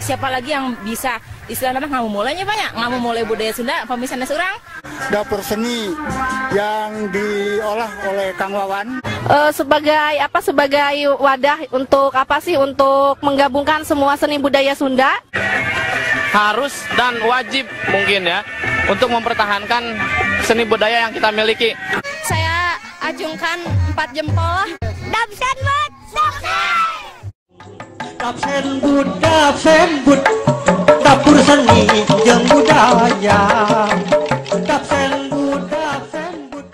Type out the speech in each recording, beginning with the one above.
Siapa lagi yang bisa istilahnya mah ngamumulanya banyak, ngamumulai budaya Sunda pami sanes urang. Dapur seni yang diolah oleh Kang Wawan sebagai apa, sebagai wadah untuk apa sih, untuk menggabungkan semua seni budaya Sunda. Harus dan wajib mungkin ya untuk mempertahankan seni budaya yang kita miliki. Saya acungkan 4 jempol lah. Dapsenbud, Dapsenbud, Dapsenbud, dapur seni jeung budaya. Dapsenbud, Dapsenbud.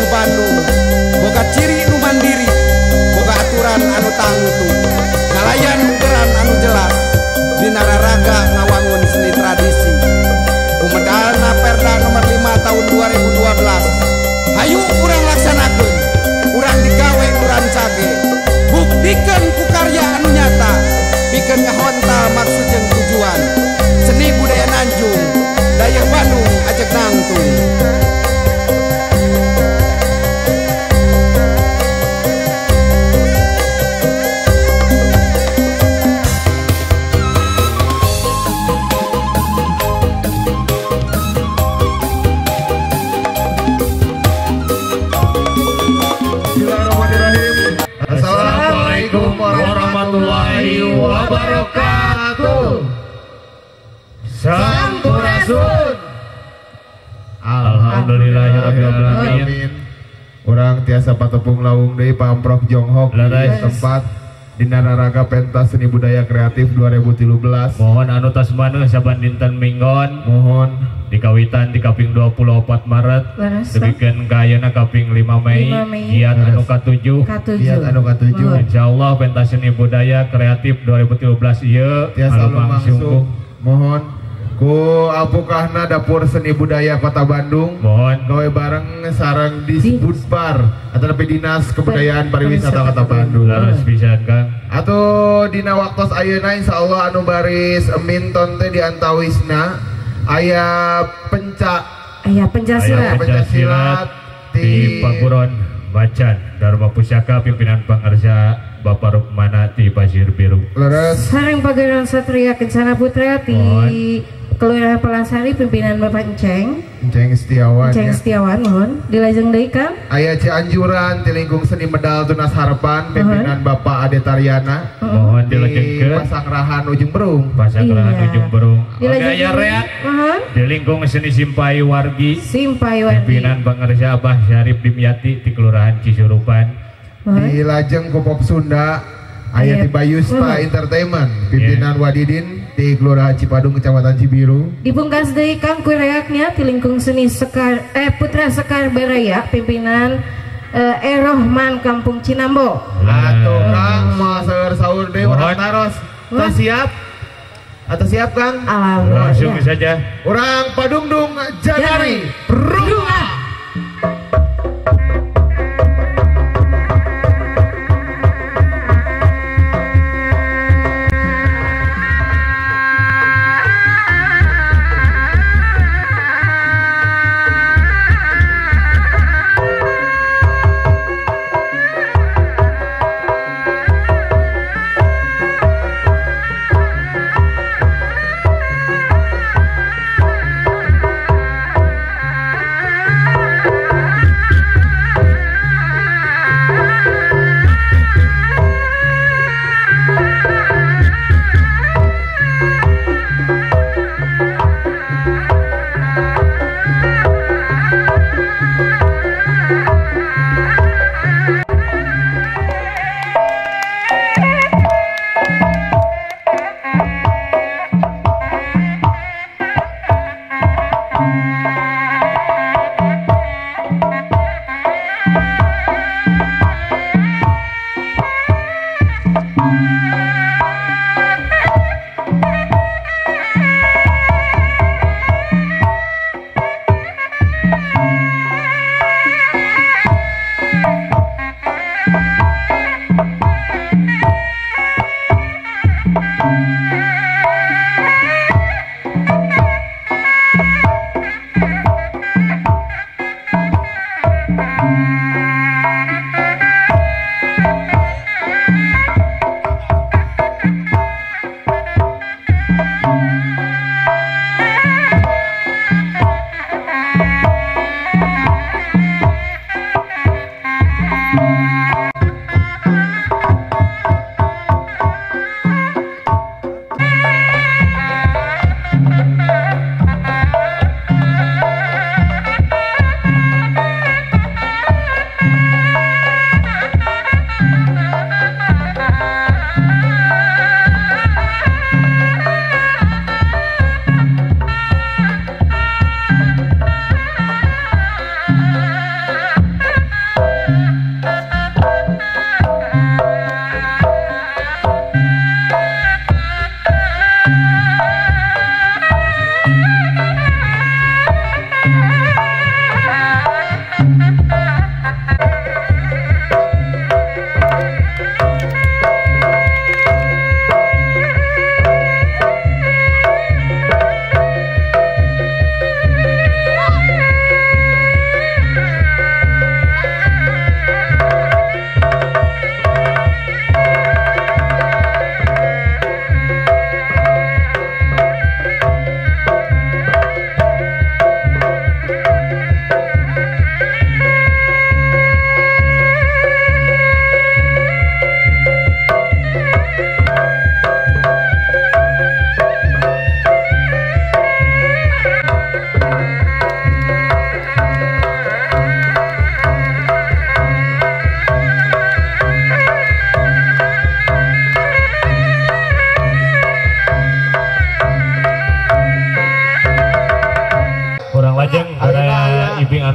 Bandung boga ciri nu mandiri, boga aturan anu tangtu, ngalayan ukuran anu jelas dina raraga ngawangun seni tradisi. Kumedalna Perda nomor 5 tahun 2012, hayu urang laksanakeun, urang digawe urang cage, buktikeun ku karya anu nyata, pikeun ngahontal maksud jeung tujuan. Seni budaya Nanjung, dayeuh Bandung ajeg nangtung. Assalamualaikum warahmatullahi wabarakatuh. Sampurasun. Alhamdulillahirabbil alamin. Urang tiasa patepung lawung deui Pamprov Jonghok tempat dina raraga pentas seni budaya kreatif 2013. Mohon anu tos maneuh saban dinten minggon. Mohon dikawitan di kaping 24 Maret demikian ka ayeuna kaping 5 Mei giat anu ka-7. Giat anu ka-7. Insyaallah pentas seni budaya kreatif 2013 ieu tiasa lumangsung. Mohon ku apukahna dapur seni budaya Kota Bandung. Mohon gawe bareng sareng Disbudpar atau lebih Dinas Kebudayaan Pariwisata Kota Bandung. Leres pisan Kang. Atau dina waktos ayeuna insyaallah anu baris minton teh di antawisna aya penca silat di Paguron Macan Dharma Pusaka pimpinan Pangarsa Bapak Rukmana ti Pasir Biru. Leres. Sareng Paguron Satria Kencana Putra ti Kelurahan Palasari pimpinan Bapak Enceng. Enceng Setiawan. Enceng ya. Setiawan mohon dilajeng deui Kang. Aya Cianjuran ti Lingkung Seni Medal Tunas Harapan pimpinan Bapak Ade Tariana. Mohon dilajengkeun Pasangrahan Ujung Berung. Pasangrahan Ujung Berung. Dilajeng aya reak. Mohon. Di Lingkung Seni Simpai Wargi. Simpai Wargi. Pimpinan Pangarsa Abah Syarif Dimyati di Kelurahan Cisurupan. Dilajeng ku Pop Sunda aya di Bayusta Entertainment pimpinan Wadidin di Kelurahan Cipadung Kecamatan Cibiru. Dipungkas deui Kang ku reaknya ti Lingkung Seni Sekar Putra Sekar Baraya pimpinan Erohman Kampung Cinambo. Atuh Kang moal sahur deui urang taros. Teu siap? Atau siap Kang? Alhamdulillah. Langsung saja. Urang Padungdung Janari Rungah.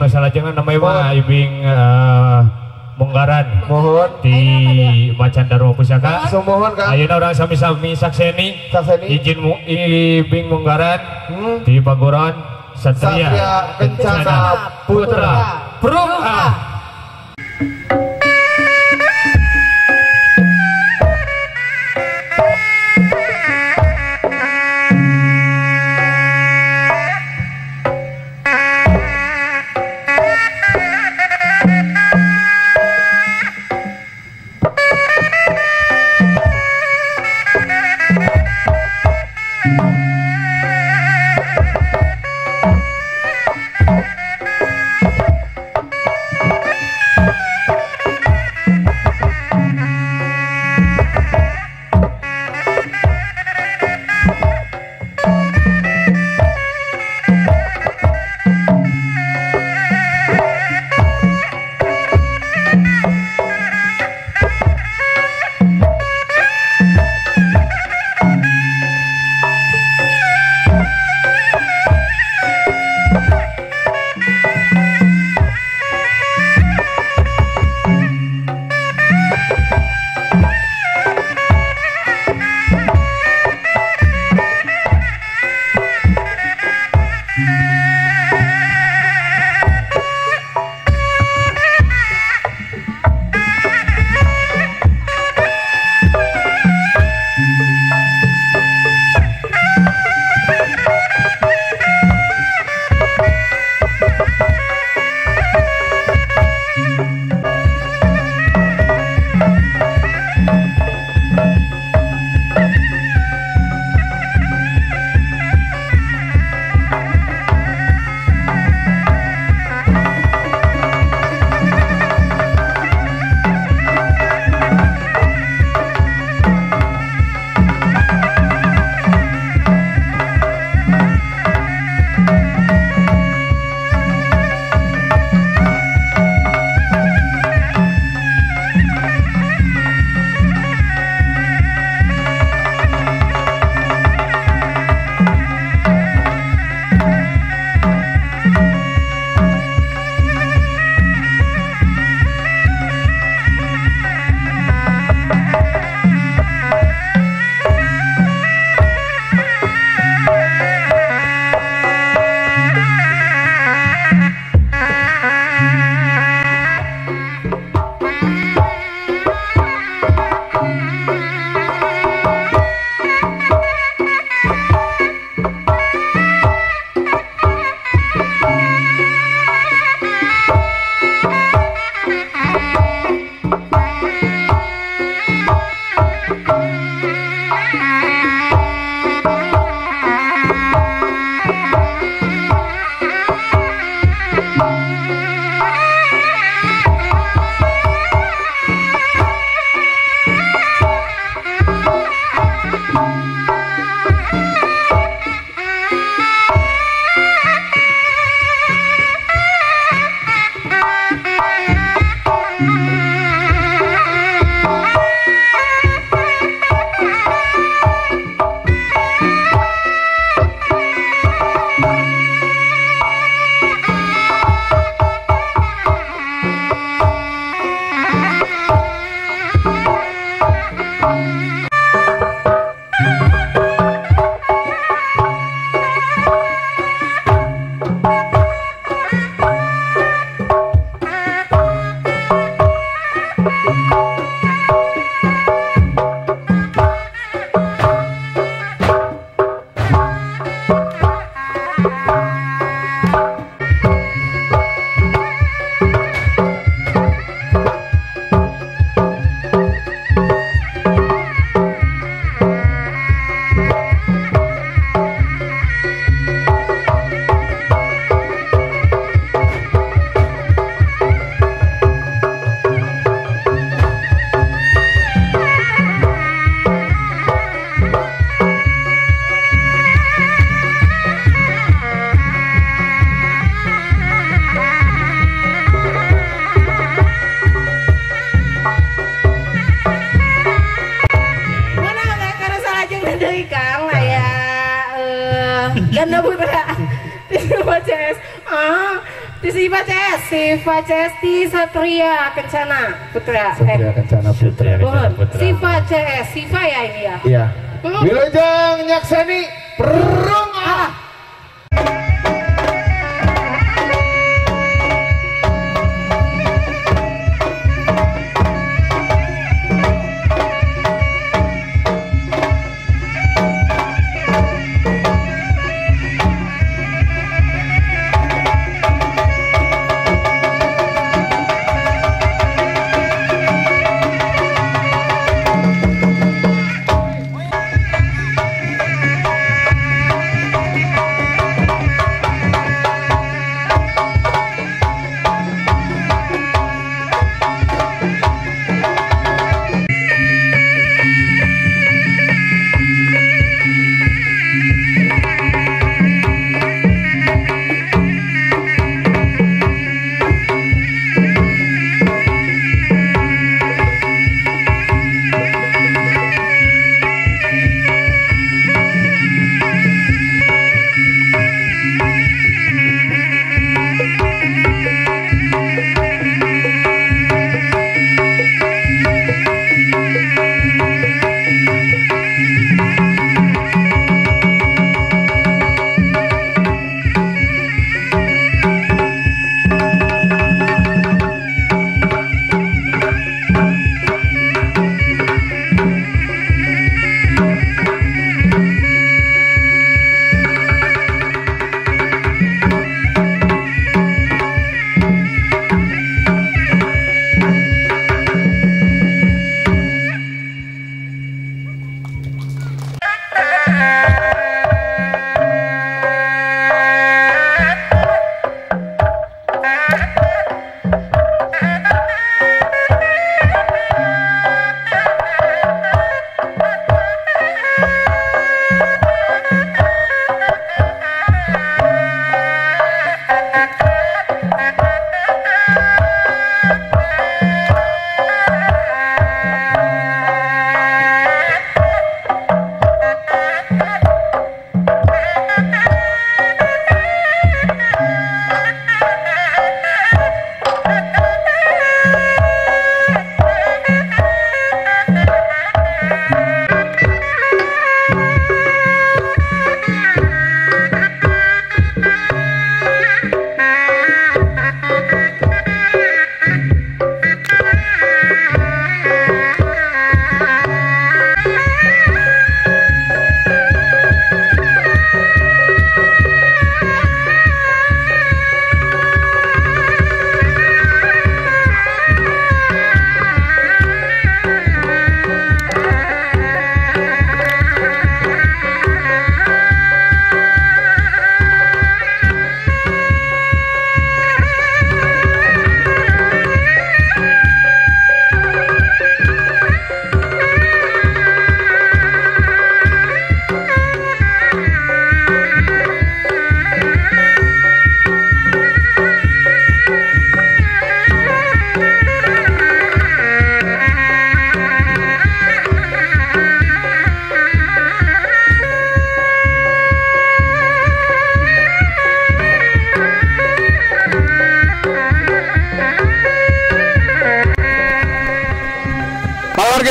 Salajengna namanya mah ibing Munggaran mohon di Macan Dharma Pusaka. Sumohon Kang. Ayeuna urang sami-sami sakseni izin ibing Munggaran di Paguron Satria Kencana Putra Prungah. Lajeng deui Kang aya Ganda Putra Siva CS. Siva CS, Siva CS di Satria Kencana Putra. Satria Kencana Putra. Siva CS, Siva ya ini ya. Iya. Wilujeng nyakseni Perung ah.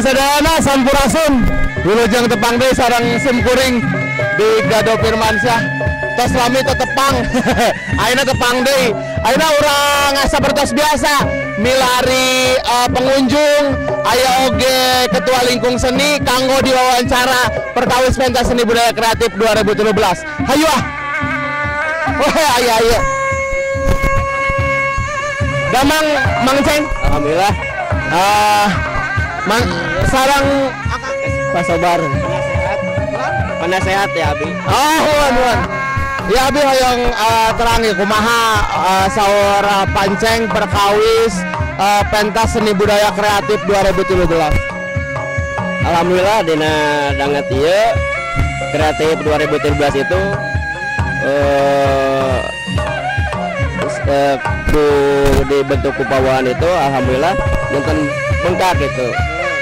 Sadayana sampurasun wilujeng tepang deui sareng simkuring di Gado Firmansyah tos lami teu tepang. Ayeuna tepang deui. Ayeuna urang sapertos biasa milari pengunjung aya oge ketua lingkung seni kanggo diwawancara perkawis pentas seni budaya kreatif 2017. Hayu ah. Wah, ayo ayo. Damang Mang Ceng. Alhamdulillah. Mang sarang Pak Sobar. Penasehat ya Abi. Oh, nuhun. Ya Abi hoyong terang ya kumaha saur panceng perkawis pentas seni budaya kreatif 2017. Alhamdulillah dina danget ieu kreatif 2017 itu dibentuk ku pawaan itu alhamdulillah janten bengkak gitu.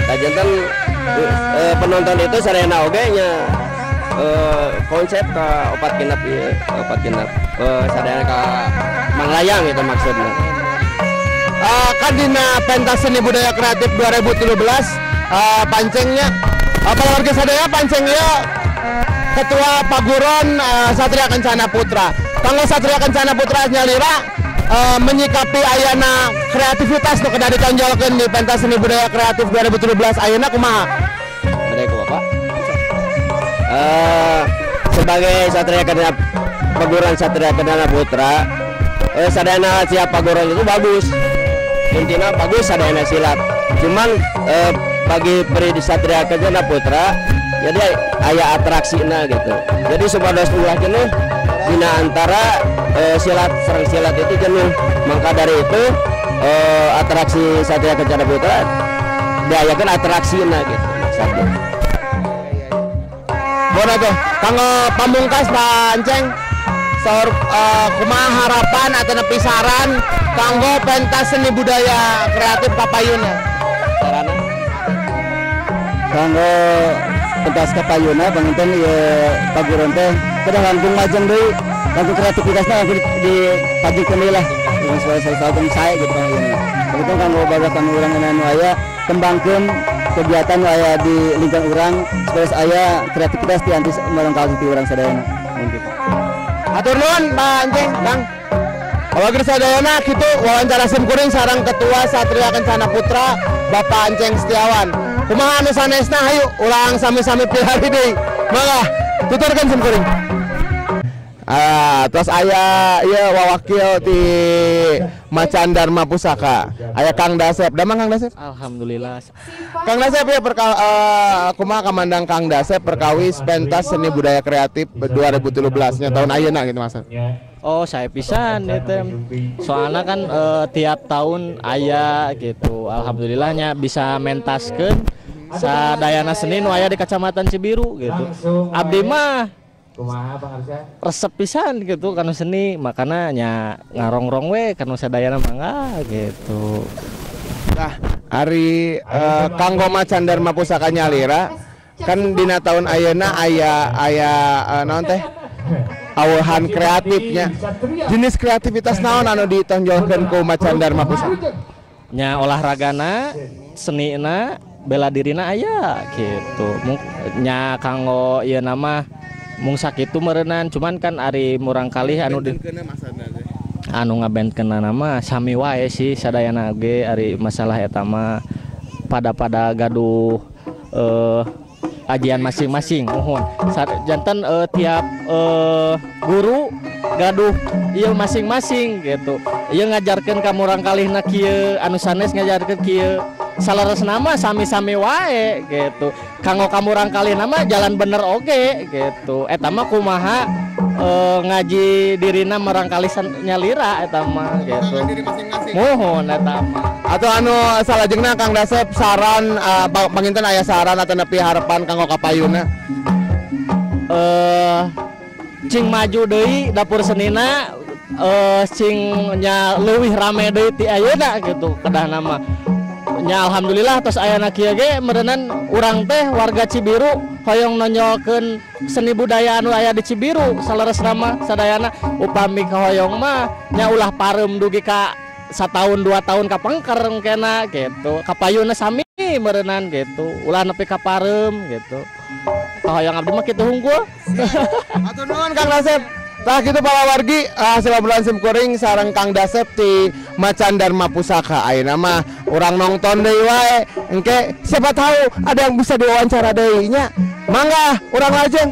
Nah, janten Penonton itu sarena oge nya konsep ke opat genep ieu, opat genep sadayana ka Manglayang itu maksudnya. Kan dina pentas seni budaya kreatif 2017 pancengnya para warga sadaya panceng ieu ketua Paguron Satria Kencana Putra. Kanggo Satria Kencana Putra nyalira menyikapi ayana kreativitas nu kedah ditonjolkeun di pentas seni budaya kreatif 2017 ayeuna kumaha? Bade ku Bapak. Sebagai Satria Kencana Paguron Satria Kencana Putra, sadayana siap Paguron itu bagus. Intinya bagus sadayana silat. Cuman bagi Peri Satria Kencana Putra jadi aya atraksina gitu. Jadi supados ulah jenuh dina antara silat sareng silat itu jenuh. Maka dari itu atraksi Satria Kencana Putra diayakeun atraksina gitu maksudnya. Bona tuh kanggo pamungkas Pak Anceng saur kumaha harapan atau nepi saran kanggo pentas seni budaya kreatif kapayuna? Sarana kanggo pentas kapayuna panginten ieu paguron teh kedah langkung majeng deui, langkung kreativitasna langkung dipajengkeun deui lah supaya salah sae gitu kang ieu. Panginten kanggo babakan urang anu aya kembangkeun kegiatan nu aya di lingkungan urang supaya aya kreativitas ti antis marangkali ti urang sadayana. Hatur nuhun Pak Anceng, Kang. Awagir sadayana kitu wawancara simkuring sareng Ketua Satria Kencana Putra Bapak Anceng Setiawan. Kumaha anu sanesna hayu urang sami-sami pilari deui. Mangga tuturkeun simkuring. Terus aya ieu wawakil ti Macan Dharma Pusaka. Aya Kang Dasep. Damang Kang Dasep? Alhamdulillah. Kang Dasep ya kumaha kamandang Kang Dasep perkawis pentas seni budaya kreatif 2017 nya tahun ayeuna gitu maksudnya. Oh, saya pisan itu. Soalnya kan tiap tahun aya gitu. Alhamdulillahnya bisa mentaskeun sadayana seni nu aya di Kecamatan Cibiru gitu. Abdi mah resep pisan gitu kanu seni, makana nya ngarongrong we kanu sadayana mangga gitu. Nah, ari kanggo Macan Dharma Pusaka nyalira kan dina tahun ayeuna aya aya naon teh aweuhan kreatifnya. Jenis kreativitas naon anu ditonjolkeun ku Macan Dharma Pusaka? Nya olahragana, senina, bela dirina aya gitu. Nya kanggo ieu nama mung sakitu meureunan, cuman kan ari murangkalih anu di anu ngabentenkeunna mah sami wae sih sadayana ge ari masalah eta mah pada gaduh ajian masing-masing mohon janten tiap guru gaduh ieu masing-masing gitu. Ieu ngajarkeun ka murangkalihna kieu, anu sanes ngajarkeun kieu. Saleresna mah sami-sami wae gitu. Kanggo ka murangkalihna mah jalan bener oge gitu. Eta mah kumaha ngaji dirina murangkalih nyalira eta mah gitu. Mohon eta mah. Atau anu salajengna Kang Dasep saran panginten aya saran atau nepi harapan kanggo kapayuna? Cing maju deui dapur senina, cing nya leuwih rame deui ti ayeuna gitu kedahna mah. Nya alhamdulillah tos ayana kieu ge meureunan urang teh warga Cibiru hoyong nonjolkeun seni budaya anu aya di Cibiru saleresna mah sadayana upami kahoyong mah nya ulah pareum dugi ka satahun 2 tahun kapengker engkena gitu. Kapayuna sami meureunan gitu. Ulah nepi ka pareum gitu. Kahoyong abdi mah kitu hungkul. Hatur nuhun Kang Dasep. Tah kitu para wargi hasil obrolan simkuring sareng Kang Dasep ti Macan Dharma Pusaka. Ayeuna mah urang nongton deui wae. Engke siapa tahu ada yang bisa diwawancara deui nya. Mangga urang lajeng.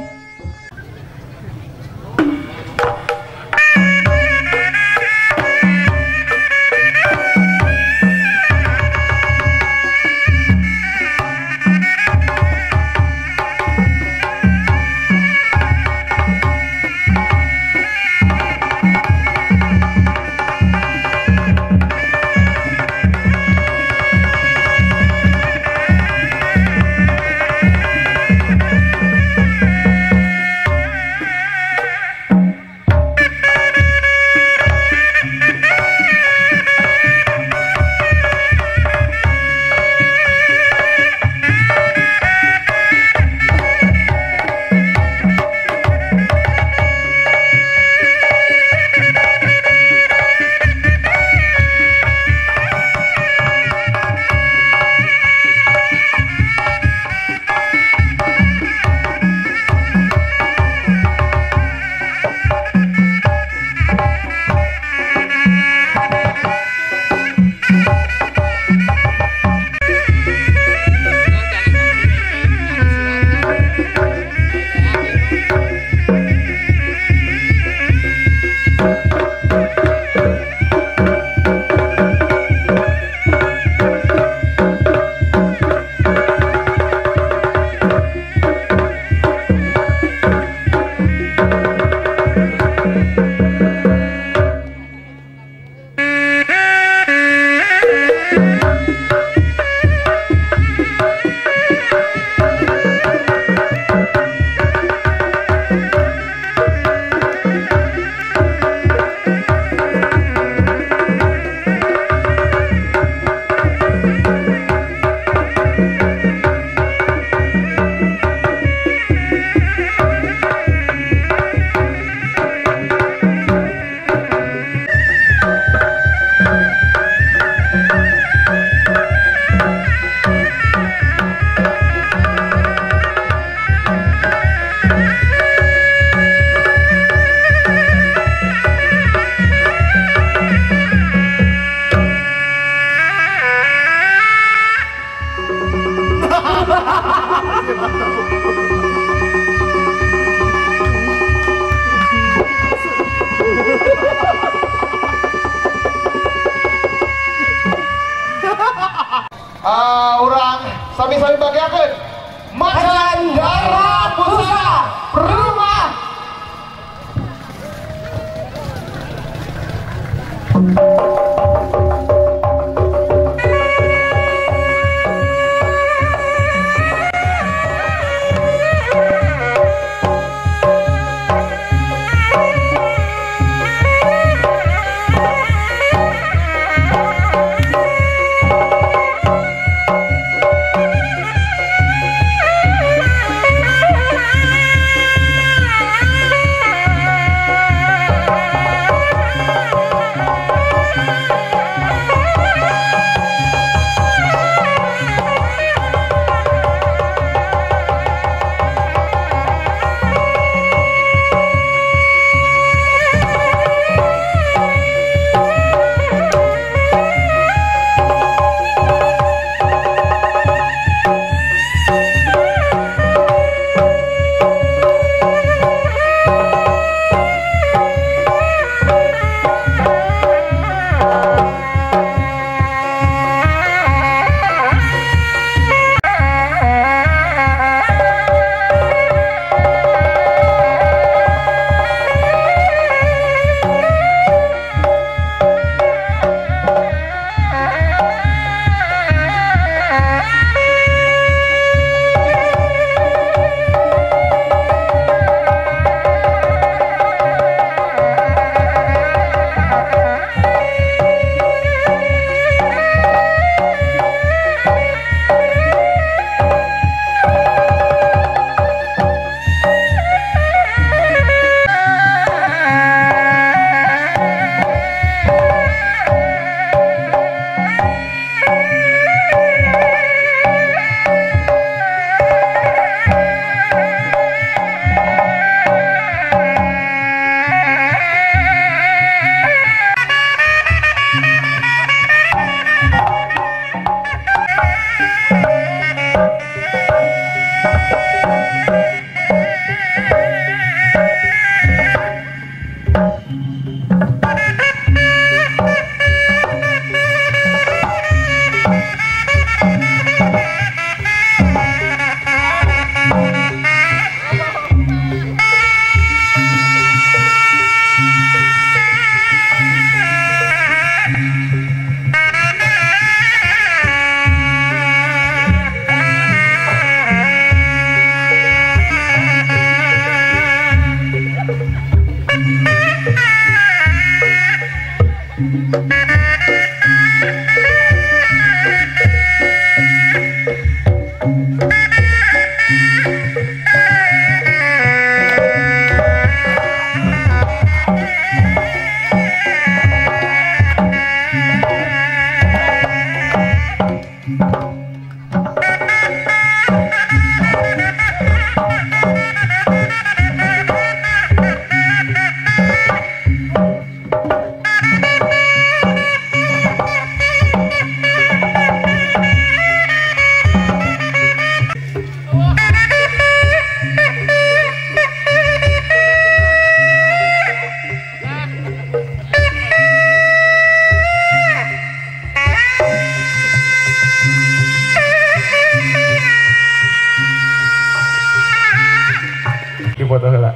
foto heula.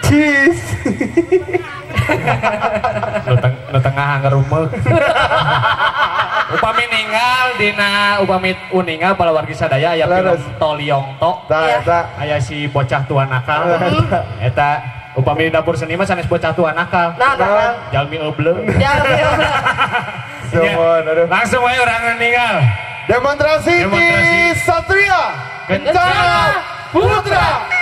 Cheese. Nu tengah ngerumeuk. Upami ninggal dina upami uningal para wargi sadaya aya film Toliong Tok. Aya si bocah tua nakal. Eta upami di dapur seni mah sanes bocah tua nakal. Jalmi eubleu. Jalmi eubleu. Langsung wae urang ninggal. Demonstrasi di Satria Kencana Putra.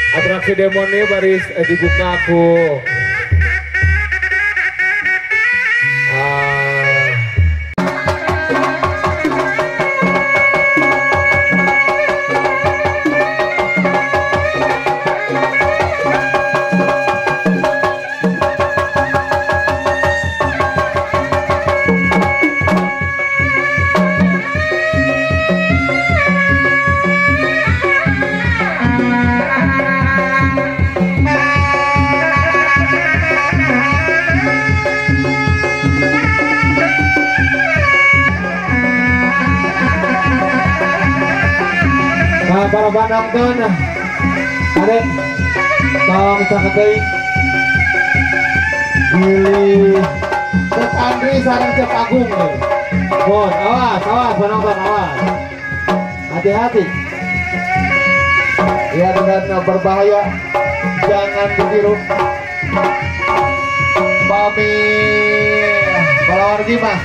Atraksi demon ini baris dibuka ku para penonton, adek, tolong caketing, pilih Cep Andri sareng Cep Agung nih. Bon, awas, awas penonton, awas, hati-hati. Ya dengan berbahaya, jangan ditiru. Pami balawargi mah,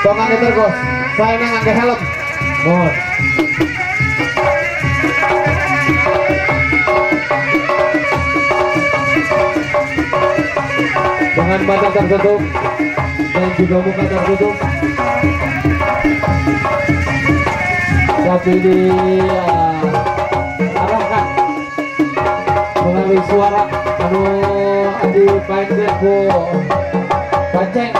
tong angge tergos, saya nang angge helm. Bon. Dengan mata tertutup dan juga muka tertutup, tapi diarahkan melalui suara anu dipainkeun ku panceng.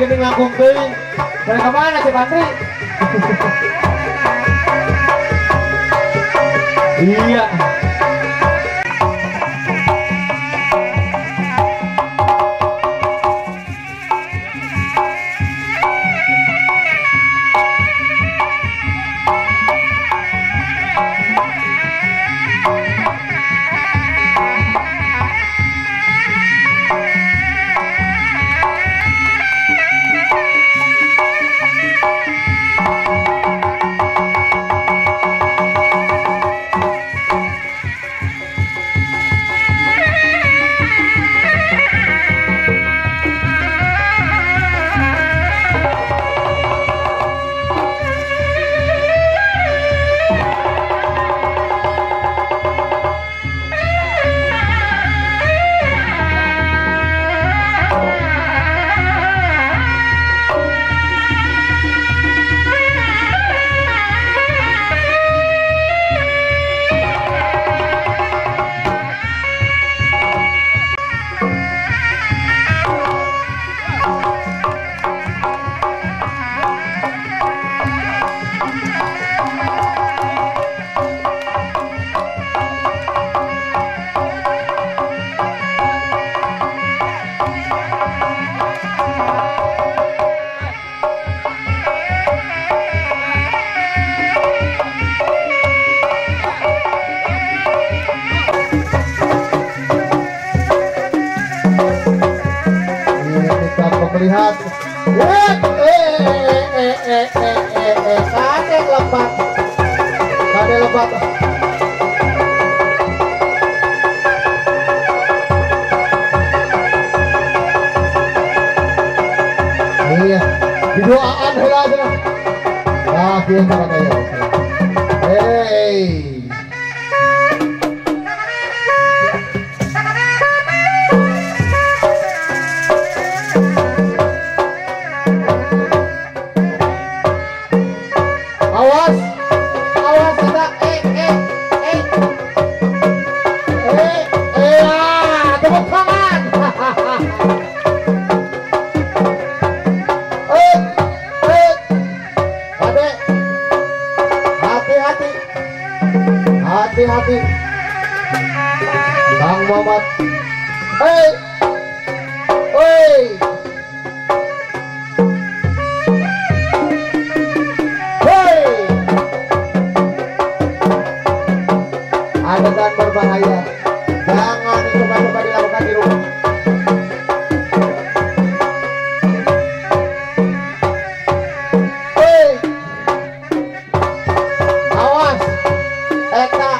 Gini ngangkung teuing. Dari kemana sih Pantri? Iya. Melihat, kadek lebat, kadek lebat. Iya, didoaan heula cenah. Nah, kieu carana ya. Hey. Tepuk tangan. Adek, hati-hati, hati-hati, Bang Muhammad. Hei, hei. Hei. Adegan berbahaya. Jangan coba-coba dilakukan di rumah. Hei. Awas. Eta.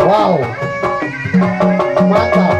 Wow, mantap.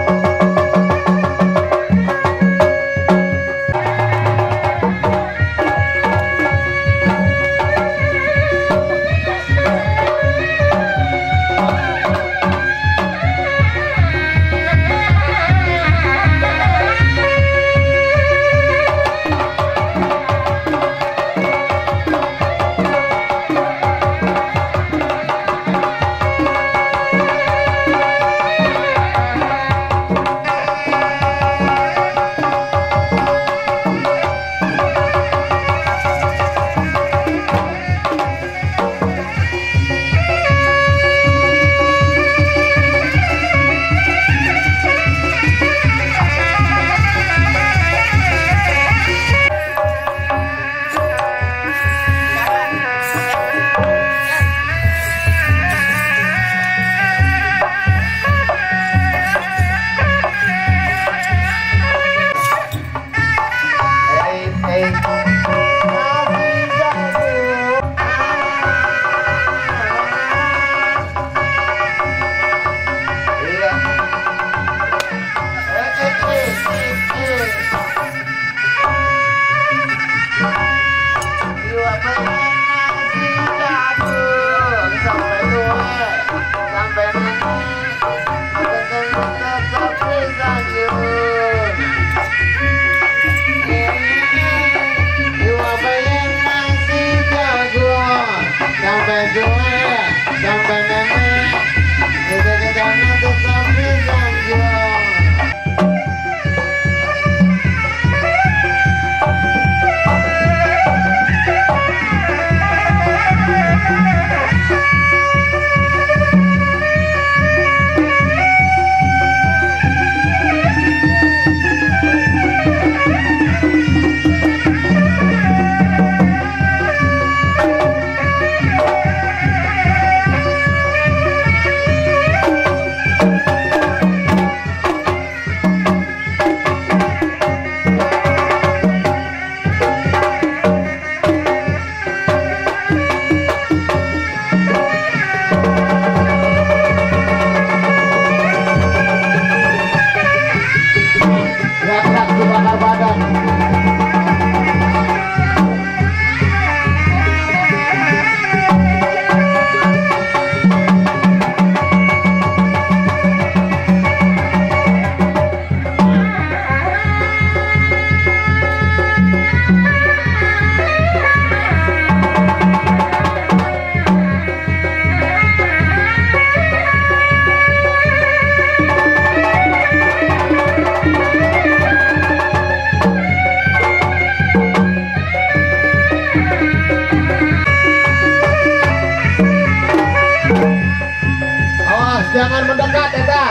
Jangan mendekat, Eta.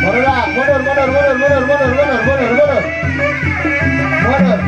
Mundur, mundur, mundur, mundur, mundur, mundur, mundur, mundur, mundur. Mundur.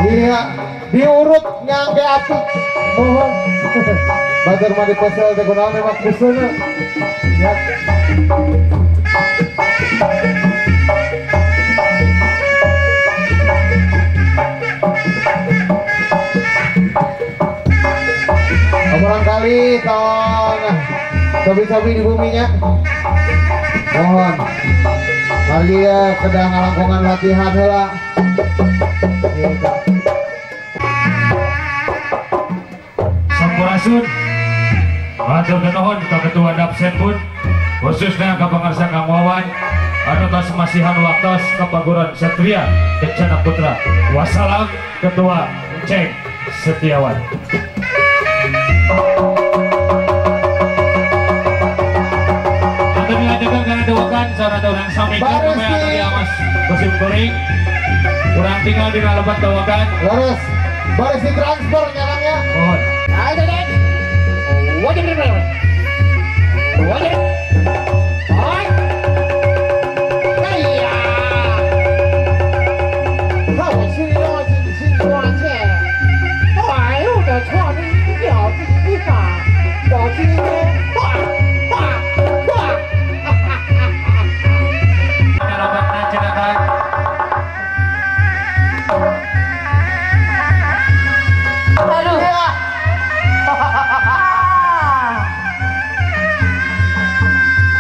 Iya, diurut ngangge api. Mohon. Batur mah dipesel teh kunaon emang kuseuna. Ya. Barangkali tong sobi-sobi di buminya. Mohon. Mari ya kedah ngalangkungan latihan heula. Gitu. Sampurasun. Hatur nuhun ka Ketua Dapsenbud khususnya ka pangarsa Kang Wawan anu tos masihan waktos ka Paguron Satria Kencana Putra. Wassalam Ketua Ceng Setiawan. Atau dilanjutkan karena doakan saudara orang sami diawas musim kuring kurang tinggal di lebat doakan. Leres, baris ditransfer nyalangnya. Mohon. Ayo dek. Wajib dek. Wajib. Oi. Iya. 看我心里要紧，心里我去。哎呦我的操！这一秒这一把，我今天哇哇哇！Aduh.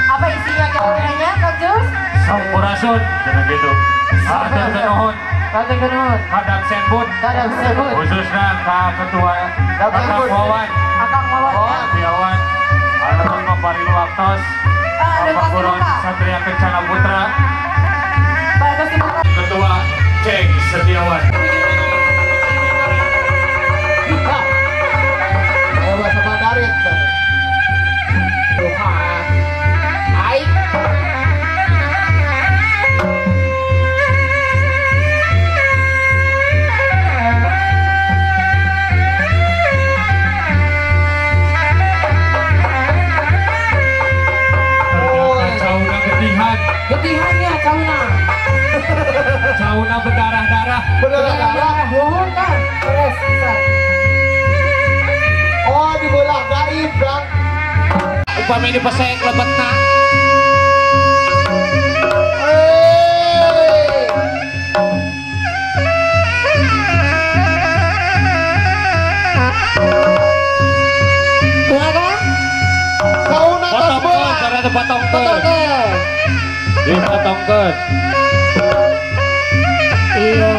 Apa isinya kira-kiranya, Kang Jus? Sampurasun, jangan gitu. Hatur nuhun. Hatur nuhun. Kadang Senbud. Kadang Senbud. Khususnya ka Ketua Akang Wawan. Akang Wawan ya. Setiawan. Anu maparin waktos. Paguron Satria Kencana Putra. Ketua Ceng Setiawan. Bahasa Mandarin. Ai. Cauna getihan. Getihannya cauna. Cauna berdarah-darah. Berdarah-darah. Nuhun kan. Beres bisa. Oh, dibelah gaib, Kang. Upami dipesek lebetna. Hey. Kumaha, Kang? Sauna tos belah. Karena dipotongkeun. Dipotongkeun. Iya.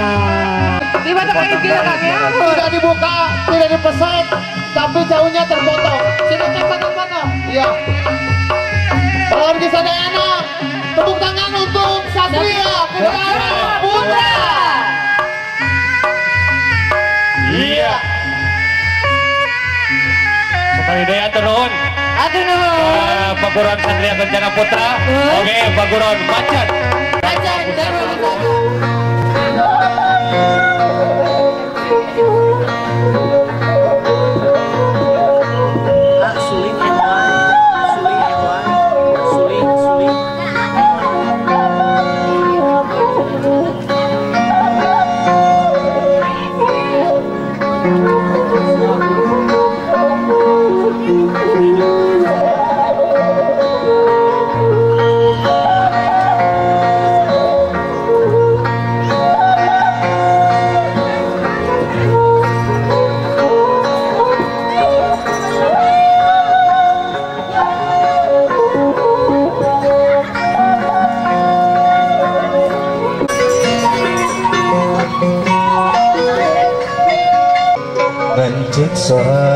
Dipotong gaib gitu, Kang ya. Tidak dibuka, tidak dipesek, tapi jauhnya terpotong. Sudah terpotong-potong. Iya. Keluarga sadayana, tepuk tangan untuk Satria Kencana Putra. Iya. Sekali deui atur nuhun. Atur nuhun. Paguron Satria Kencana Putra. Oke, Paguron Macan. Macan terus. Ngancik sora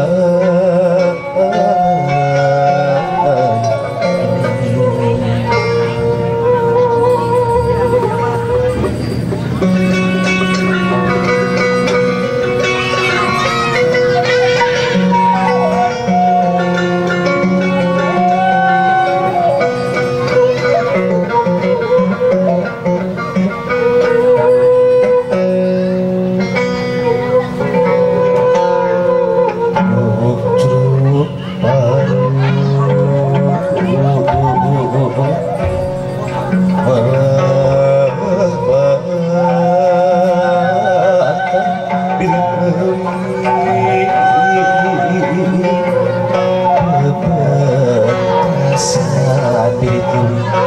Kami.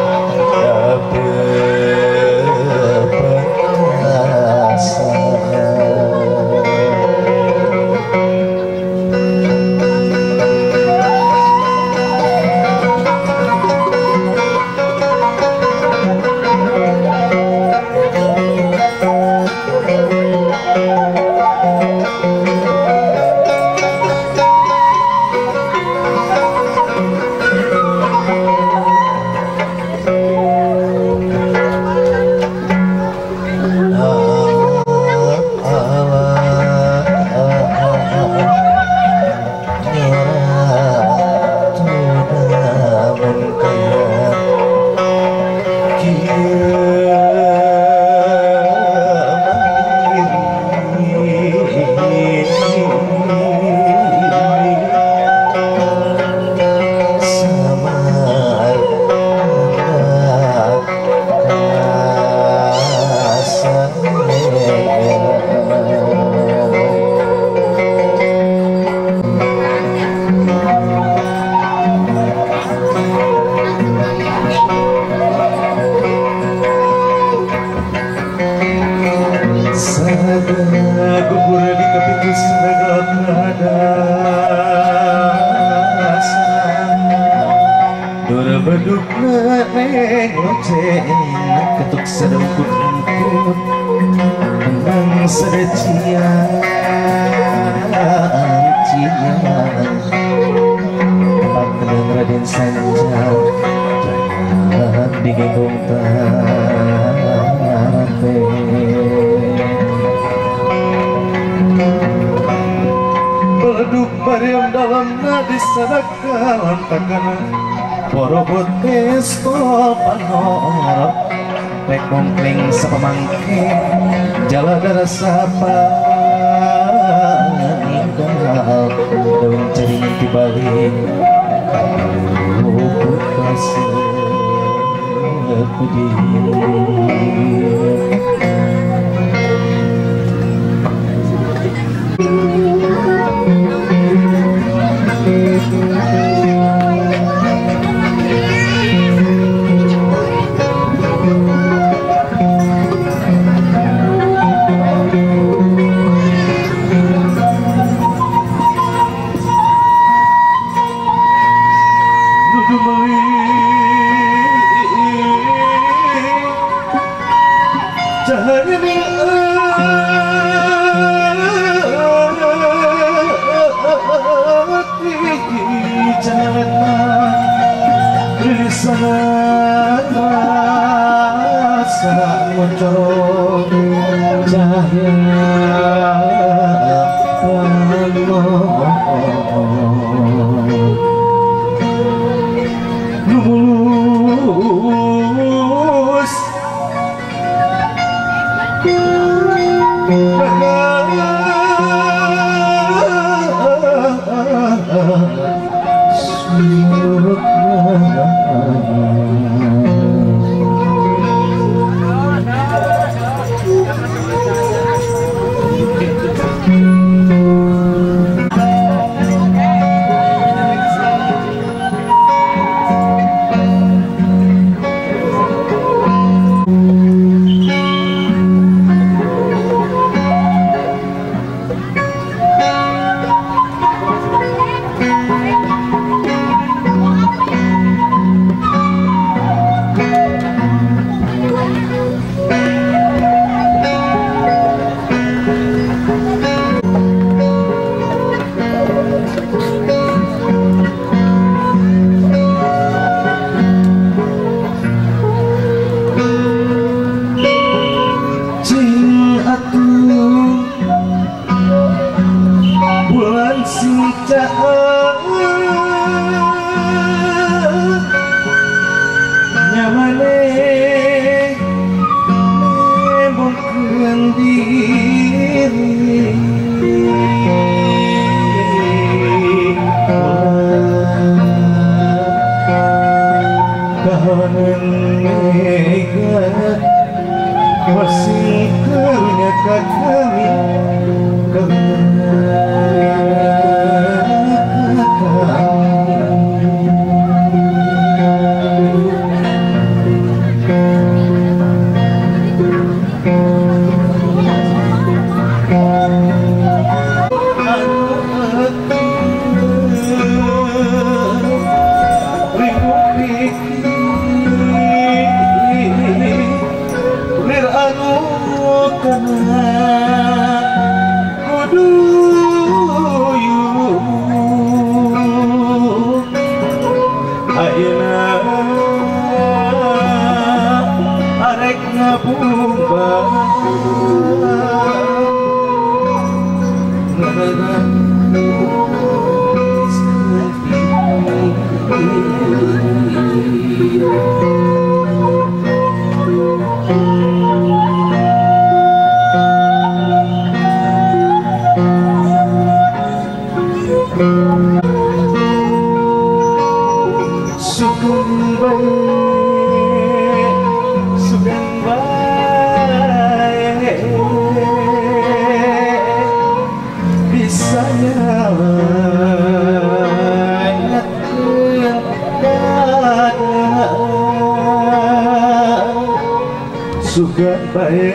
Sugan bae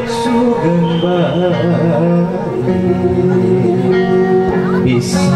sugan bae bisa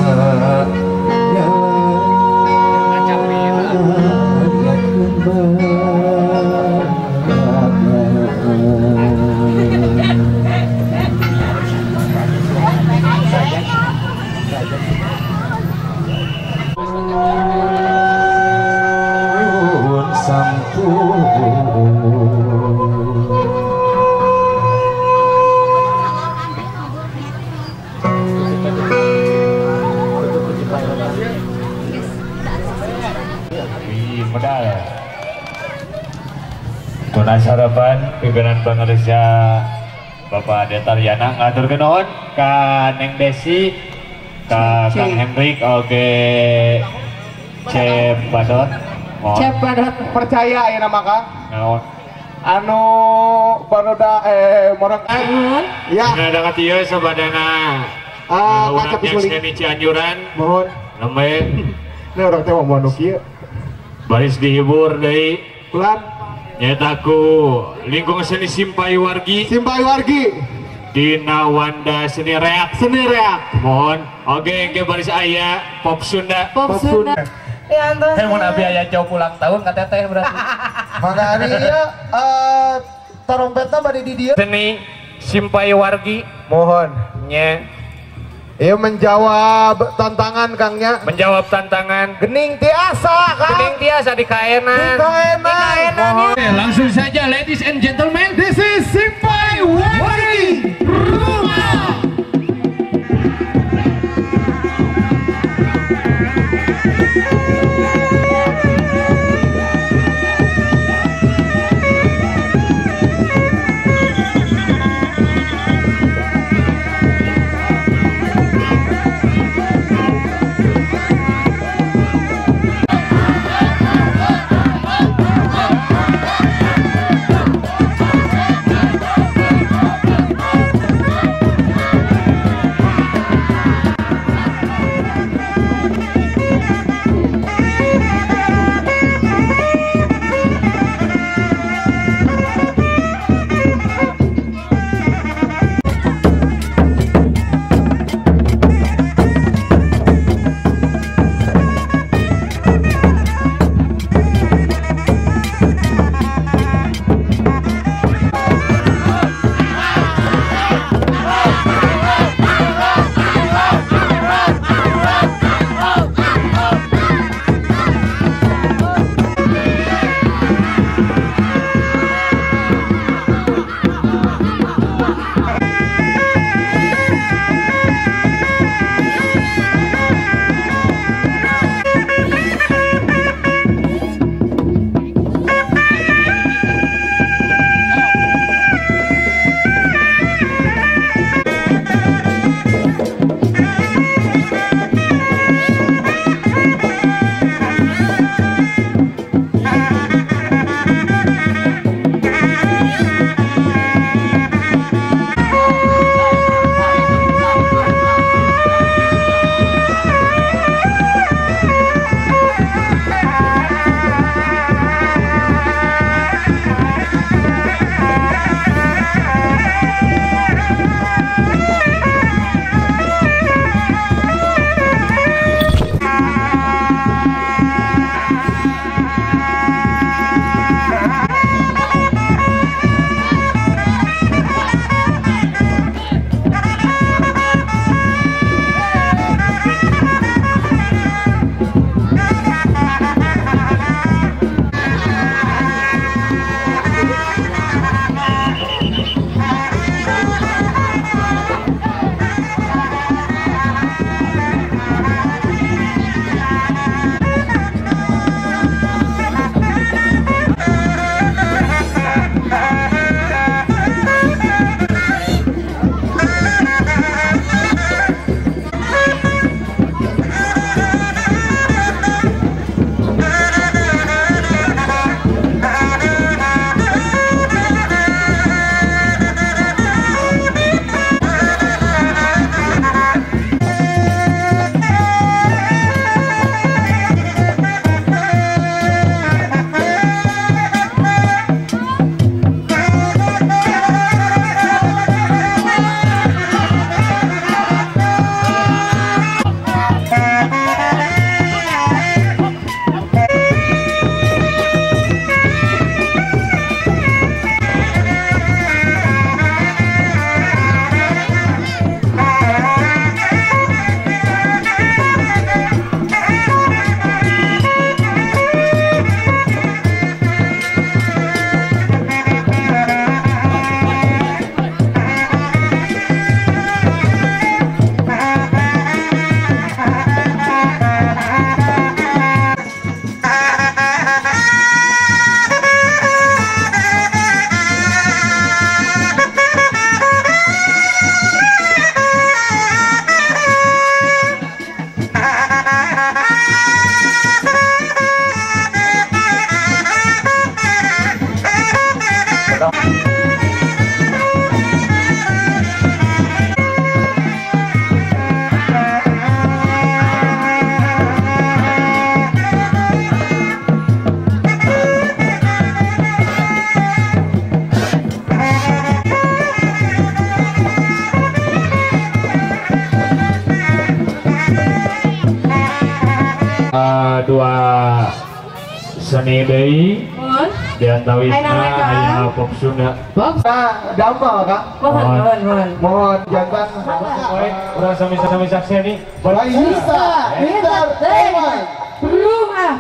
Tunas harapan pimpinan Bangaresya Bapak Detaryana ngaturkeun nuhun ka Neng Desi, ka Kang Hendrik, oke Cep Badot. Cep Badot percaya ayeuna mah Kang. Naon? Anu baruda morang ya. Ada ka ieu sabadana. Kaca Seni Cianjuran. Mohon. Nembe. Ini urang teh mau nu kieu. Baris dihibur deui. Ulan. Nyata ku lingkung seni Simpai Wargi. Simpai Wargi. Dina Wanda Seni Reak. Seni Reak. Mohon. Oke, engke baris aya Pop Sunda. Pop Sunda. Ya antos. Mun abi aya jauh pulang tahun ka teteh berarti. Maka hari ieu trompetna bade di dieu. Seni Simpai Wargi. Mohon. Nya. Iya menjawab tantangan Kangnya. Menjawab tantangan. Gening tiasa Kang. Gening tiasa di kaenan. Di kaenan. Oke, langsung saja ladies and gentlemen. This is Simpai Wargi Rumah. Go! dua seni deui. Di antawisna aya pop Sunda. Nah, damel Kang. Mohon, mohon, mohon. Mohon jantan. Urang sami-sami sakseni. Bisa, entertainment. Belum ah.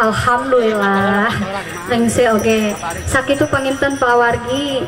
Alhamdulillah rengse oge sakitu panginten palawargi.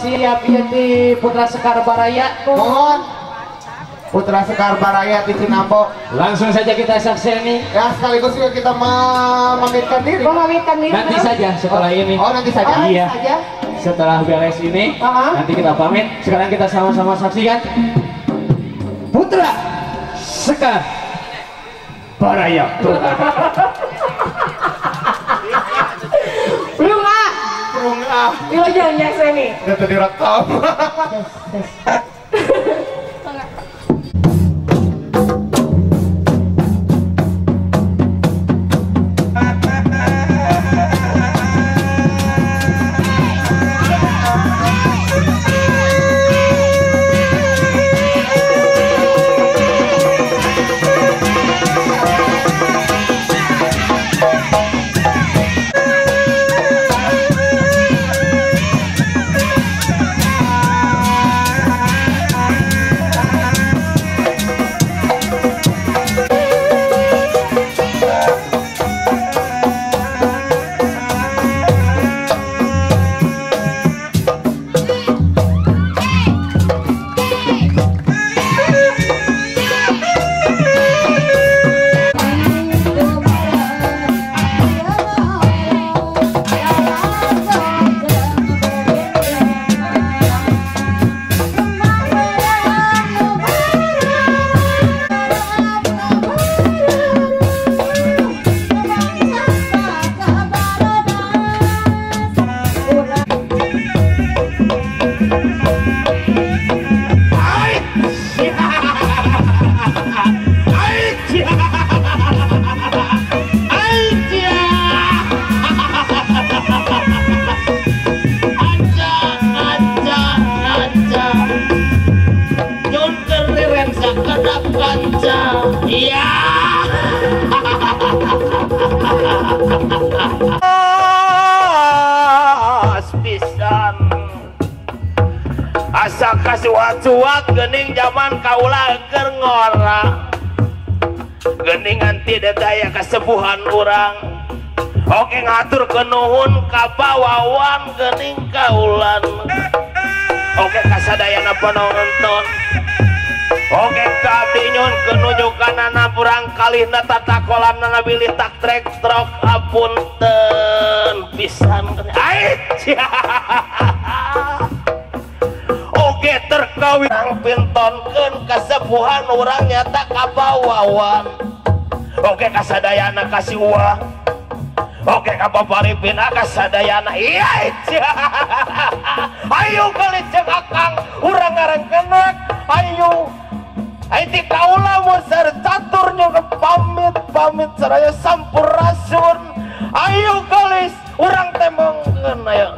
Siap ieu di Putra Sekar Baraya. Mohon. Putra Sekar Baraya di Cinambo. Langsung saja kita saksikan. Ya, sekaligus juga kita memamitkan diri. Memamitkan diri. Nanti saja setelah ini. Oh, nanti saja. Oh, iya. Saja. Setelah beres ini, nanti kita pamit. Sekarang kita sama-sama saksikan Putra Sekar Baraya. Belum ah. Belum ah. Iya, jangan nyaksa nih. Udah tadi rekam. Asa kasuat-suat gening zaman kaula keur ngora gening nganti daya kasepuhan urang oke ngatur kenuhun ka pawawan gening kaulan oke kasadayana penonton oke ka abdi nyun kenujukanana purang kalihna tata kolamna bilih tak trek trok apunten pisan ait. Oke terkawin pintonkeun kasepuhan urang nyata kabawawan oke kasadayana kasih uang oke ka paparipin kasadayana iya. Ayo kali cek akang urang ngarangkenek ayo ti kaula musar catur nyuruh pamit pamit saraya sampurasun ayo kalis urang temongkeun ayo.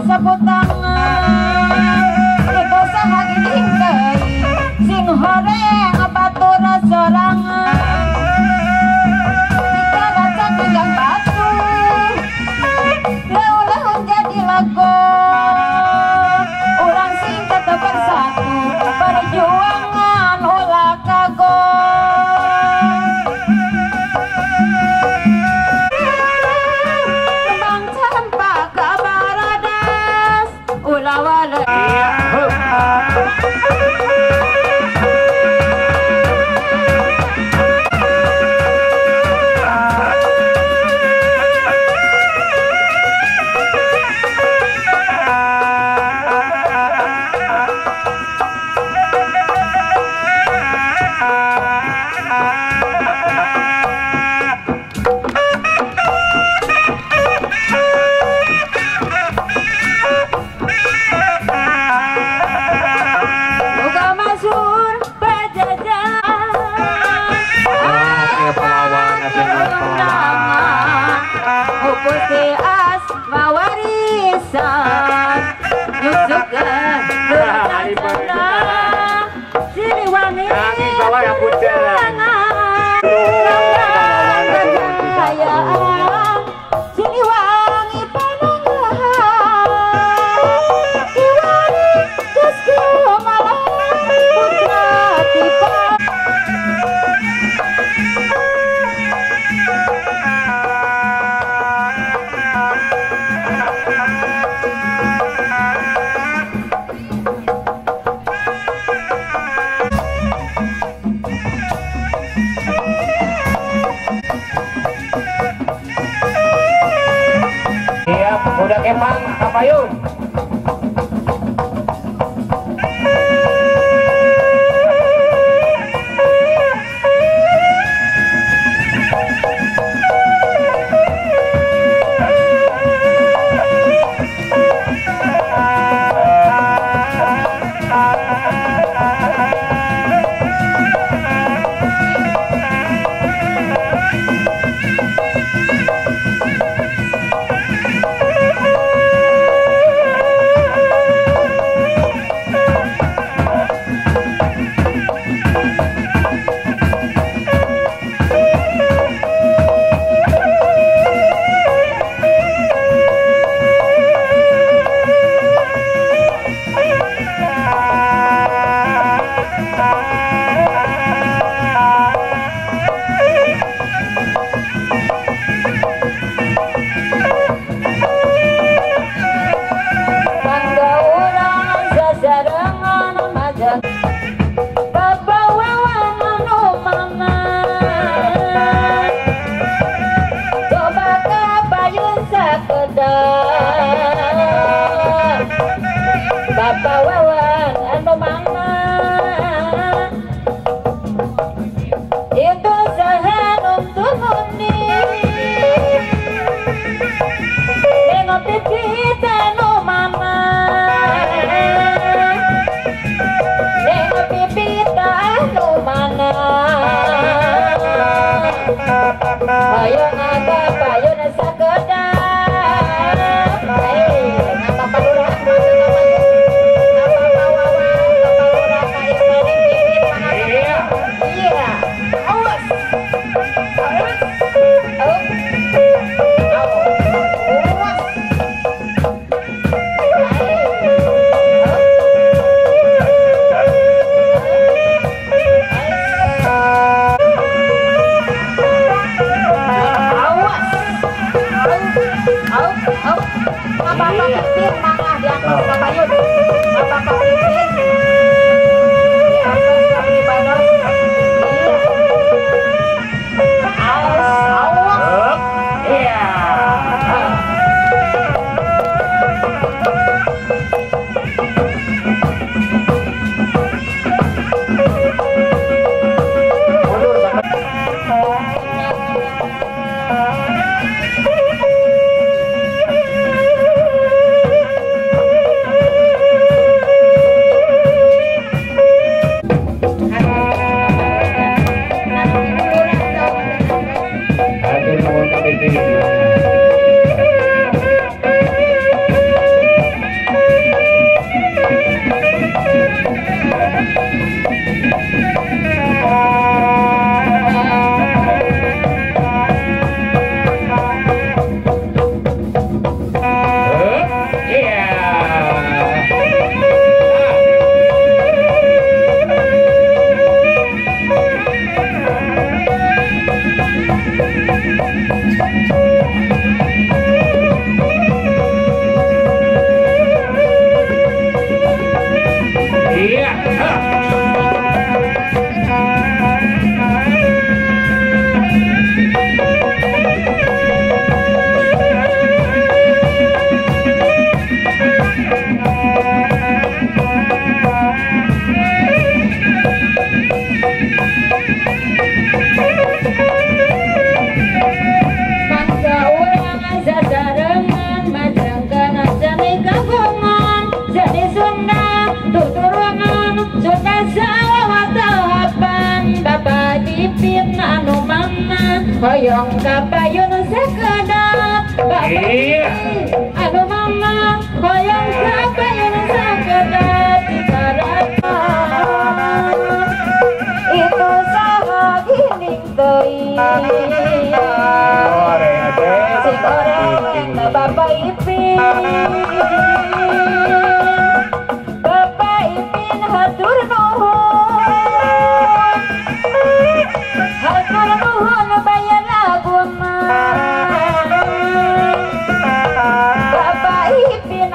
Sapu tangan. Kapayun. Bapak Wawan anu mana itu saha tumuni nengok pipit anu mama nengok pipit anu mana hoyong aga payun sakedap hoyong kapayun sakedap bapak anu mama hoyong kapayun sakedap itu saha gining teuing si goreng Bapak Ipin Bapak Ipin hatur nuhun hatur nuhun bayar laguna Bapak Ipin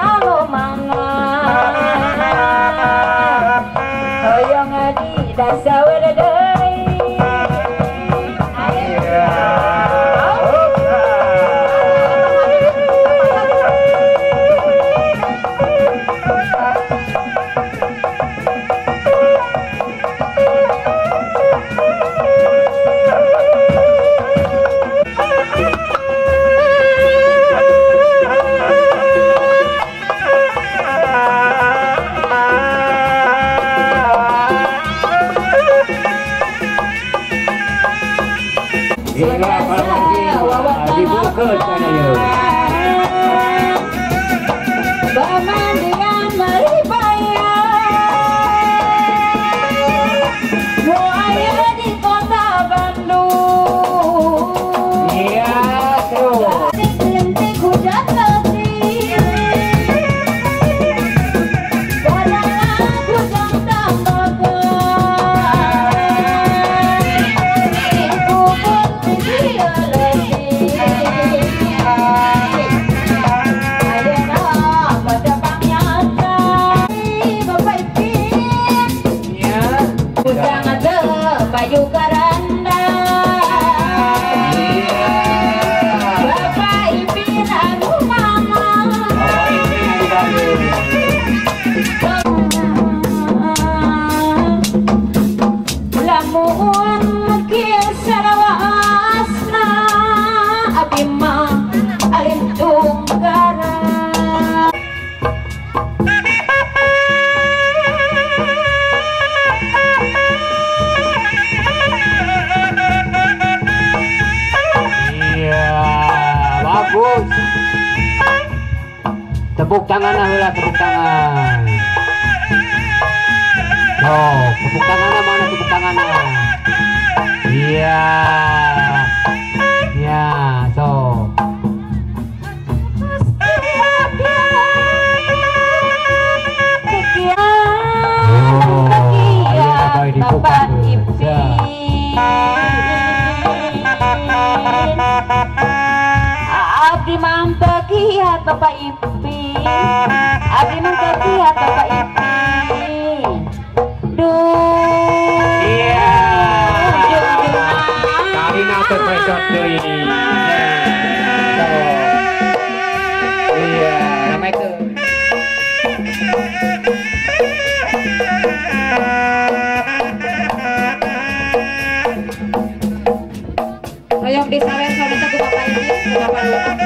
Lamun kieu sarawasna abdi mah alim tunggara. Iya, bagus. Tepuk tangan lah, tepuk tangan. Oh, tepuk tangan mana tepuk tangan? Iya. Ya, so. Oh, ayo bapak dibuka. Abdi mampekiat Bapak Ipin, abdi mampekiat Bapak Ipin. Duh. Iya. Karina terpesot deui. Iya, ramekeun. Hoyong disawer-sawer ku Bapak Ipin, ku Bapak Lurah.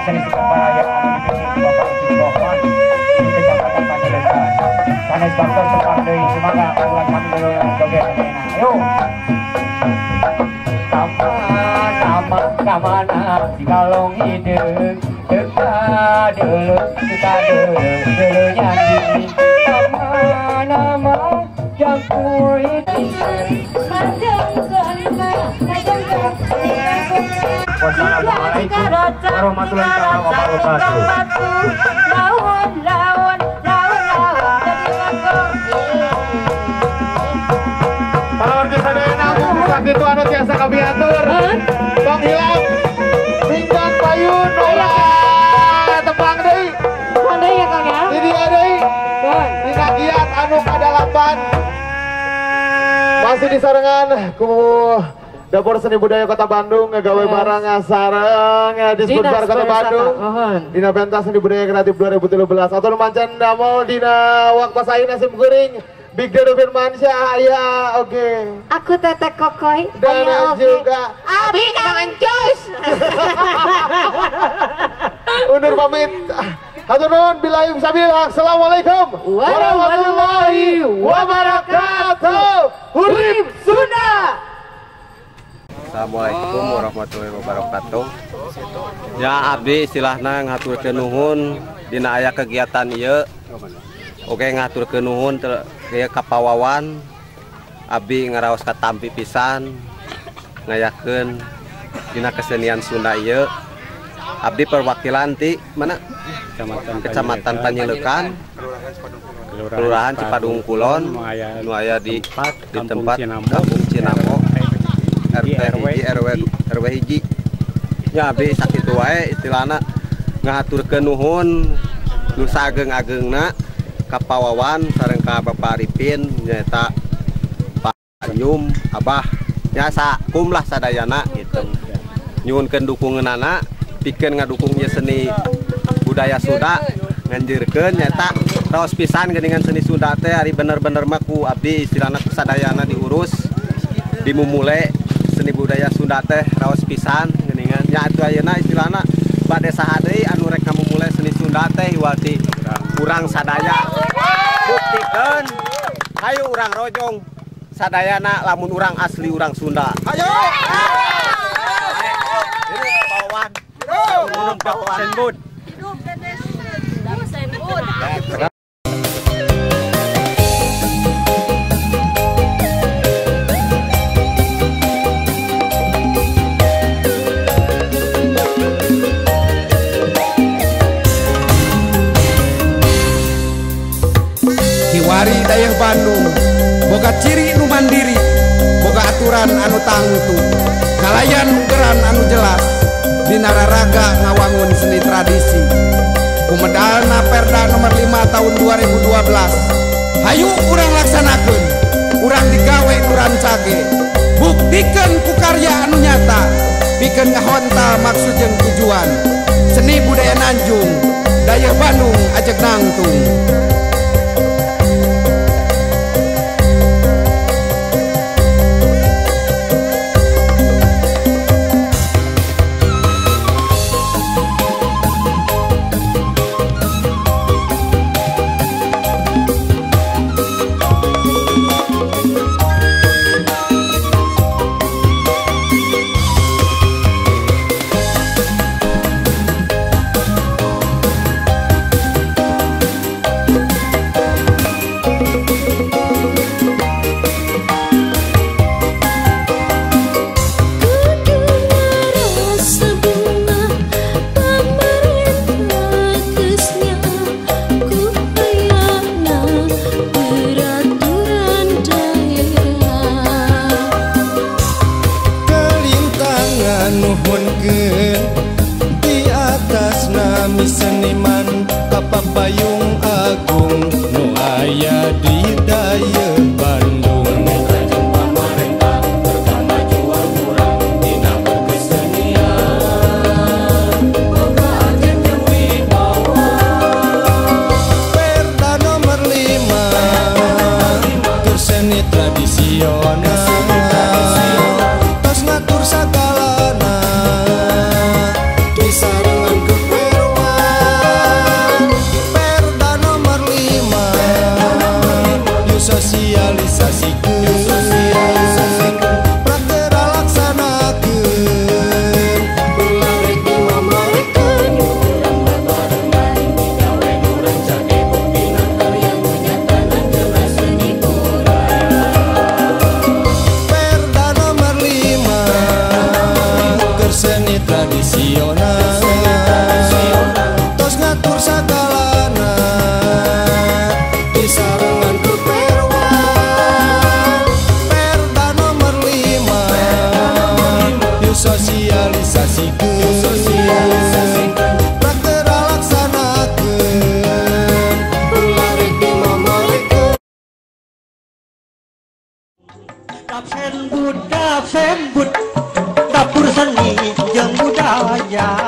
Seni Sekar Baraya anu dipimpin ku Bapak Ucup Rohman di Kecamatan Panyileukan. Sanes baktos tepang deui sumangga ulang kami dulu joget ayeuna. Ayo. Kamana kamana dikalong hideung teu deuleu teu deuleu nyandi. Kamana mah jang kulit. Wassalamualaikum warahmatullahi wabarakatuh. Para sadayana sakitu anu tiasa kabiatur. Tong hilap. Pinggang payun ulah tepang deui. Tepang deui ya Kang ya. Di dieu deui. Dina giat anu kadalapan. Masih disarengan ku Dapur Seni Budaya Kota Bandung ngegawe barang sareng Disbudpar Kota Bandung. Dina pentas seni budaya kreatif 2013 atau mancan damel dina waktu ayeuna sim kuring Big Dedo Firmansyah aya oke. Aku Tetek Kokoy dan juga Abi Kang Encus. Undur pamit. Hatur nuhun billahi fisabilillah. Assalamualaikum warahmatullahi wabarakatuh. Hurip Sunda. Assalamualaikum warahmatullahi wabarakatuh. Ya abdi istilahna ngaturkeun nuhun dina aya kegiatan ieu. Oke ngaturkeun nuhun ieu ka Pawawan. Abdi ngaraos katampi pisan ngayakeun dina kesenian Sunda ieu. Abdi perwakilan ti mana? Kecamatan Panyileukan, Kelurahan Cipadung Kulon, nu aya di tempat Kampung Cinambo. RT hiji RW hiji. Ya abdi sakitu wae istilahna ngahaturkeun nuhun nu saageng-agengna ka Pawawan sareng ka Bapak Arifin nyaeta Pak Nyum Abah nya sakum lah sadayana gitu. Nyuhunkeun dukungeunana pikeun ngadukung ieu seni budaya Sunda nganjurkeun nyaeta raos pisan geuningan seni Sunda teh ari bener-bener mah ku abdi istilahna ku sadayana diurus dimumule seni budaya Sunda teh raos pisan geuningan nya atuh ayeuna istilahna bade saha deui anu rek ngamumule seni Sunda teh hiwati urang sadaya buktikeun hayu urang rojong sadayana lamun urang asli urang Sunda. Hayu. Pawawan. Hidup. Kiwari dayeuh Bandung boga ciri nu mandiri, boga aturan anu tangtu, kalayan ugeran anu jelas, dina raraga ngawangun seni tradisi. Kumedalna Perda nomor 5 tahun 2012. Hayu urang laksanakeun, urang digawe nu rancage, buktikeun ku karya anu nyata, pikeun ngahontal maksud jeung tujuan. Seni budaya Nanjung, dayeuh Bandung ajeg nangtung. Di atas nami seniman Kapapayung Agung nu aya di dayeuh Bandung. Pemerintah berkemajuan kurang dina berkesenian boga ajen jeung wibawa. Perda nomor 5 tur seni tradisional tos ngatur sagalana. Sarangan kepe Buddha Fembut dapur seni jeung budaya.